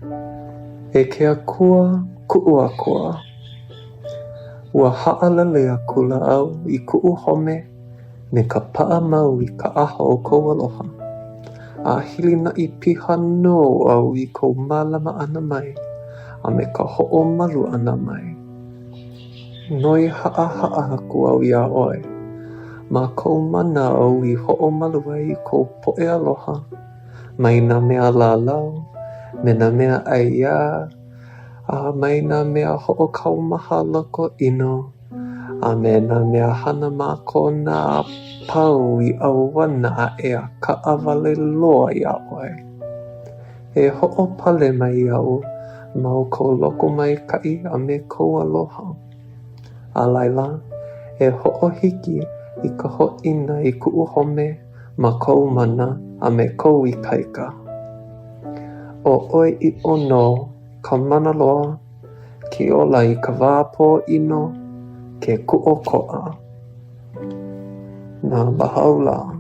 E ke Akua, kuʻu Akua, ua haʻalele akula au i kuʻu home me ka paʻa mau i ka ʻaha o kou aloha, a hilinaʻi piha nō au i kou mālama ʻana mai a me ka hoʻomalu ʻana mai. Noi haʻahaʻa aku au iā ʻoe, ma kou mana au i hoʻomalu ai i kou poʻe aloha, mai nā mea lalau, me nā mea ʻaiā, a mai nā mea hoʻokaumaha loko ʻino, a me nā mea hana mākonā a pau i ʻauana aʻe a kaʻawale loa iā ʻoe. E hoʻopale mai iaʻu ma o kou lokomaikaʻi a me kou aloha. A laila, e hoʻohiki i ka hoʻina i kuʻu home ma kou mana a me kou ikaika. ʻO ʻoe ʻiʻo nō ka mana loa, ke ola i ka wā pōʻino, ke kūʻokoʻa. Na Baháʻuʻlláh.